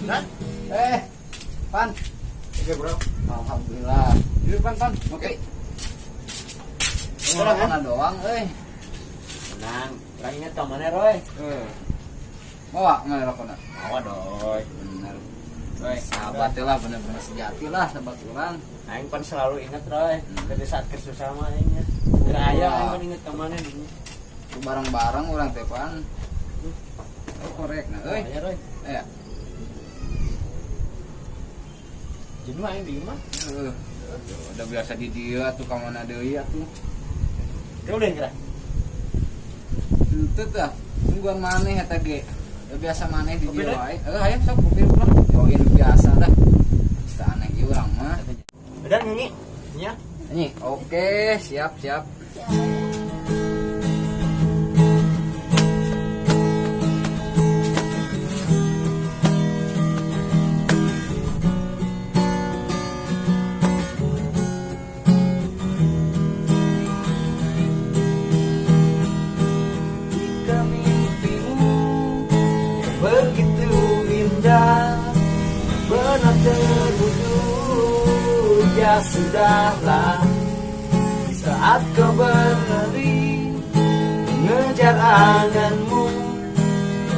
Nah, Eh, Pan. Oke, bro. Alhamdulillah. Di depan, Pan. Oke. Orang, Orang doang euy. Tenang, urang inget ka mana, Roy? Eh. Bawa mana rokona? Bawa, Doi. Bener. Roy, Sahabat lah, bener-bener sejati lah sahabat urang. Aing pan selalu inget, Roy. Hmm. Dari saat kesusah mah aing nya. Keur aya Wah. aing pan inget ka mana dulu. Tuh bareng-bareng urang teh, Pan. Oh, korek nah euy. Aya, Roy. Eh. Jenuh aing di imah. Heeh. Udah biasa di dia atuh ka mana deui atuh. Kau udah kira? Henteu tah. Tungguan maneh eta ge. Udah biasa maneh di Kopi dia deh. wae. Heuh, hayu sok kopi lah. Join biasa dah. Geus aneh ieu urang mah. Udah nyanyi. Nya. Ini, oke, siap, siap. Jika mimpimu yang begitu indah benar terwujud, ya sudahlah. Di saat kau berlari mengejar anganmu,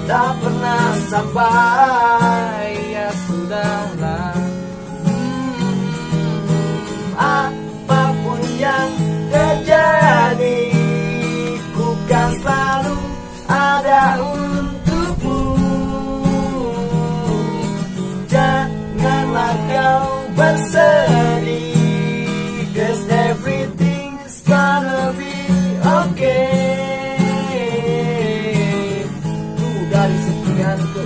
tak pernah sampai, ya sudahlah. Apapun yang terjadi, ku kan selalu ada untukmu. Janganlah kau bersedih, 'cause everything's gonna be okay. Tuh dari sekian ke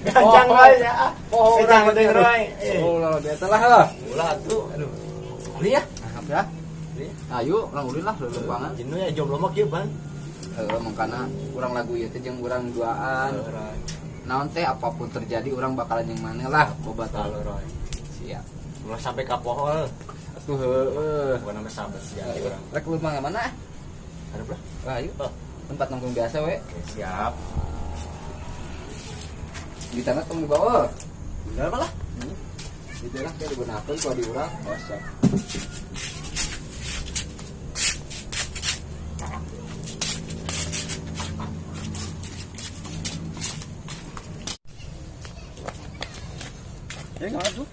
Gancang, Roy, ya. Oh, Gancang, penting, Roy. Eh. Oh, lah biasa lah lah. Ulah tuh. Aduh. Beli ya? Nah, ya. Beli. Ayo, urang ulin lah leuleung Jenuh ya jomblo mah kieu, Bang. Heeh, mangkana urang lagu ieu teh jeung urang duaan. Roy. Naon teh apapun terjadi urang bakalan yang mana lah bobat. Selalu, Roy. Siap. Ulah sampai kapohol. Atuh heueuh. Bukan nama sahabat sejati urang. Rek lu mah mana? Harap lah. Wah, ayo. Oh. Tempat nongkrong biasa we. Oke, siap. Di tanah tong dibawa. Bener apa lah? Itu lah kayak digunakan kalau di urang. Oh, siap. Ya nggak tuh.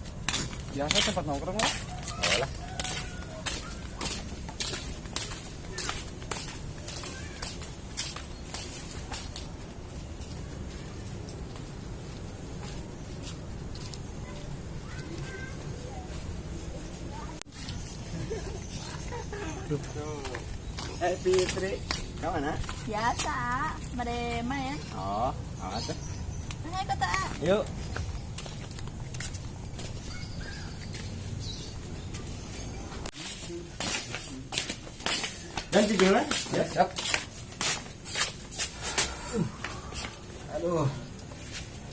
Biasa tempat nongkrong lah. Oh lah. Eh, Fitri, kau mana? Biasa, pada main. Oh, awas ya. Nah, ikut ah. Yuk. Dan tidur lah. Ya, siap. Aduh.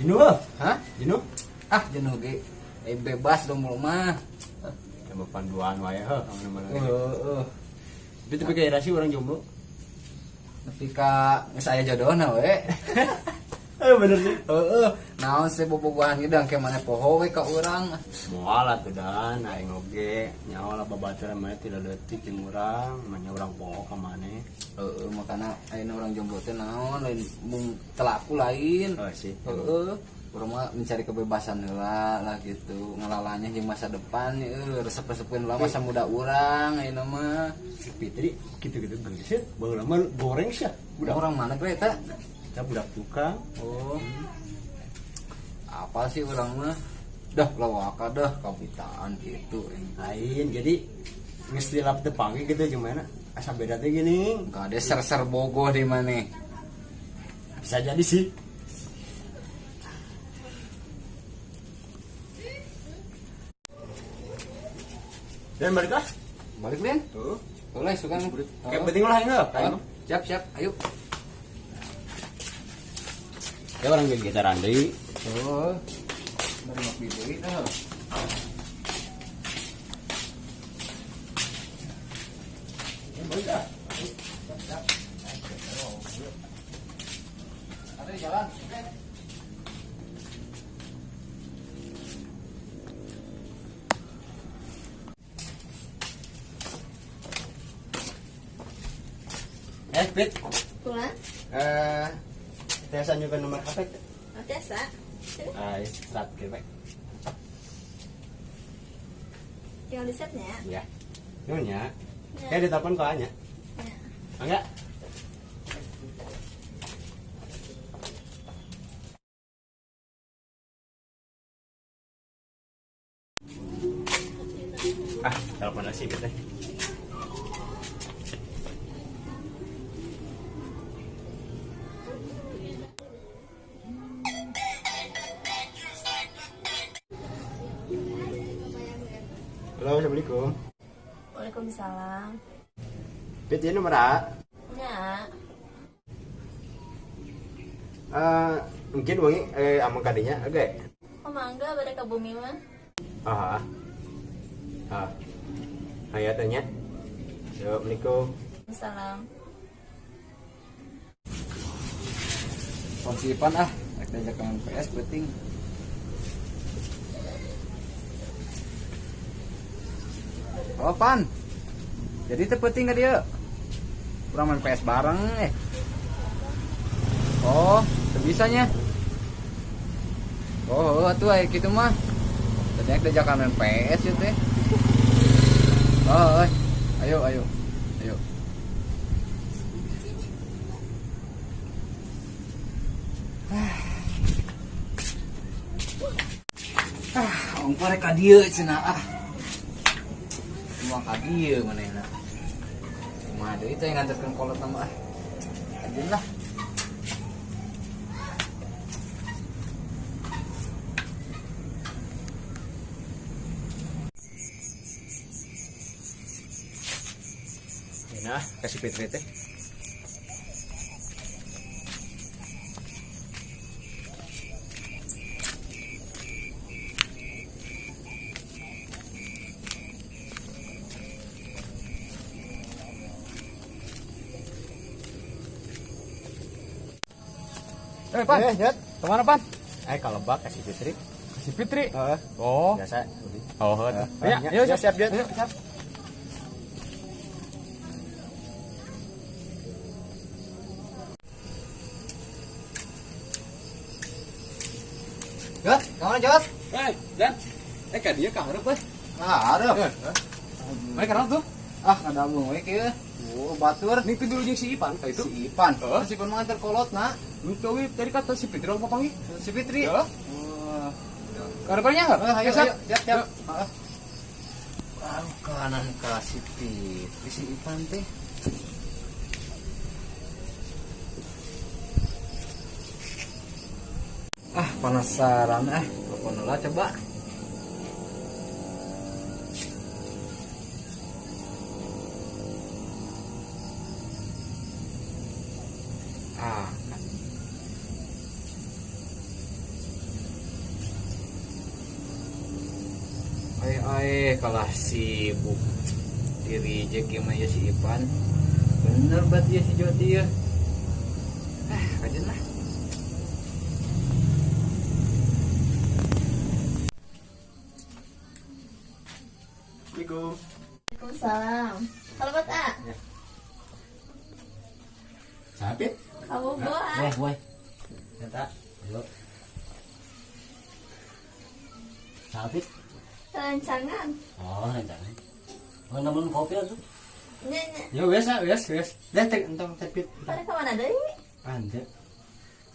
Jenuh, ah. Hah? Jenuh. Ah, jenuh ge. Eh bebas dong lu mah. Tambah panduan wae heuh mana-mana. Heeh. Tapi tapi kayak rasi orang jomblo. Nepi ka geus aya jodohna we. Eh bener sih. Heeh. Naon sih bobogohan ge dang ke mana poho we ka urang. Moal atuh dan aing oge nyawa lah babaturan maneh tidak leutik jeung urang, manya urang poho ka maneh. Heeh, makana ayeuna urang jomblo teh naon lain mung telaku lain. Oh sih. Heeh. Urang mah mencari kebebasan heula lah gitu. Ngelalanya jeung masa depan heuh, resep-resepeun lah masa muda urang ayeuna mah. Si Fitri gitu-gitu geus sih. Baheula mah goreng sih. Budak orang mana gue eta? Kita budak tukang. Oh. Apa sih orang mah? Dah lawaka dah kapitaan gitu. Lain jadi geus dilap teu panggil gitu jeung mana? Asa beda teh gini. Enggak ada ser-ser bogoh di mana. Bisa jadi sih. Dan balik lah. Balik Lin. Tuh. Boleh suka. Kayak penting lah ini lah. Oh, siap siap, ayo. Ya orang kayak gitar Andri. Oh. Baru mau dibeli dah. Ya balik lah. Ada di jalan. Oke. Pit. Pulang? Eh, tiasa juga nomor HP teh. Oh, tiasa. Ah, serat ke bae. Tinggal di setnya. Ya. Nuhun nya. Ya. Kayak ditelepon kok nya. Ya. Enggak? Ah, telepon lagi sih teh. Halo, assalamualaikum. Waalaikumsalam. Pit, ini nomor A. Ya. Eh, mungkin wangi amang kadinya, oke. Oh, mangga bade ka bumi mah. Ah. Ah. Ayo tanya. Assalamualaikum. Salam. Pon si Ipan ah, rek diajak main PS penting. Oh Pan, jadi teu penting ka dieu. Urang main PS bareng eh. Oh, teu bisanya. Oh, atuh aya kitu mah. Tadi rek diajak main PS ieu teh. Oh, ayo ayo. Ayo. Ah, ongko rek ka dieu cenah ah. Moal ka dieu manehna. Kumaha deui teh nganterkeun kolot mah ah. Ajeun lah. Nah, kasih Fitri teh. Eh, Pan. Eh, Jat. Kemana, Pan? Eh, kalau bak kasih Fitri. Si Fitri. Heeh. Oh. Biasa. Oh, Eh, ya, ya, yuk, ya, siap, Jat. Ayo, siap. Jot, kemana Jot? Eh, Jan. Eh, ka dieu ka hareup, euy. Ah, hareup. Mereka kenal tuh. Ah, ngadamung we kieu. Oh, batur. Nih dulu jeung si Ipan, ka itu. Si Ipan. Heeh. Si Ipan mah nganter kolot na. Lu tadi kata si Fitri orang papanggih. Si Fitri. Heeh. Wah. Ka hareupannya enggak? Eh, ayo, siap. ayo, siap, siap. Heeh. Aduh, kanan ka si Fitri si Ipan teh. Ah, penasaran ah. Telepon lah coba. Ah, kan. Ai ai kalah sibuk diri reject mah ya si Ipan. Bener berarti ya si Joti ya. Ah, kajen lah. Assalamualaikum. Waalaikumsalam. Kalau buat A, Sapit. kamu buah. Weh, weh. Eta. Ayo. Sabit. Rencangan. Oh, jangan. Mau namun kopi atuh. Nya nya. Ya wes, ah, wes, wes. Dah tek entong tepit. Pada kemana deui? Anjir.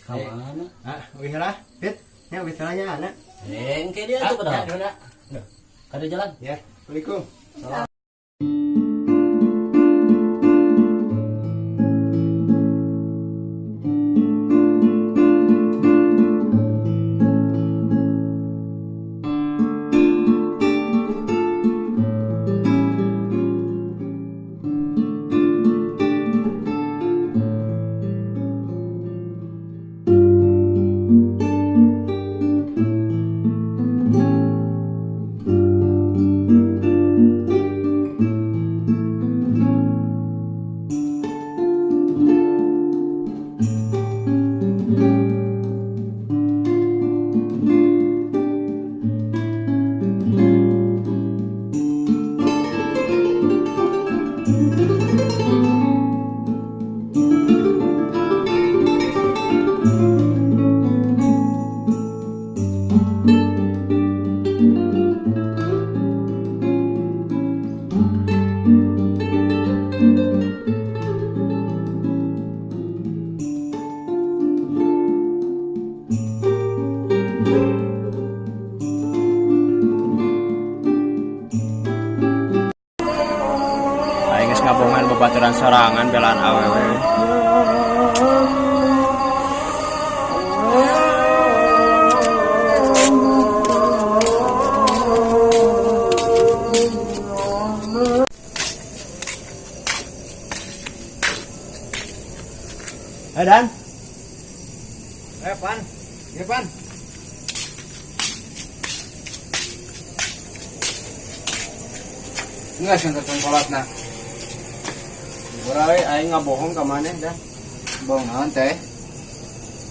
Ka mana? Ah, wih lah, Pit. Ya wih lah nya anak. Eh, engke dia tuh Ah, padahal. ya, udah. Kada jalan. Ya, Assalamualaikum. Salam. Babaturan sorangan belaan awewe. Eh Dan, Eh, Pan. Ya, Pan. Enggak sih nonton kolot nah. Urang we aing ngabohong ka maneh Dan. Bohong naon teh?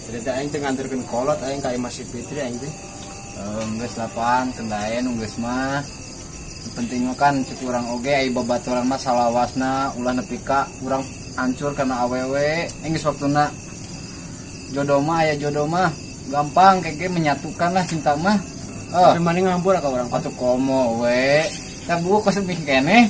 Jadi teh aing teh nganterkeun kolot aing ka imah si Fitri aing teh. Eh, geus lah Pan, kendaen geus mah. Nu penting mah kan cek urang oge ai babaturan mah salawasna ulah nepi ka urang hancur karena awewe. Geus waktuna jodoh mah aya jodoh mah gampang keke menyatukan lah cinta mah. Oh, Tapi maneh ngampura ka urang. atuh komo we. Tah buuk kos keneh.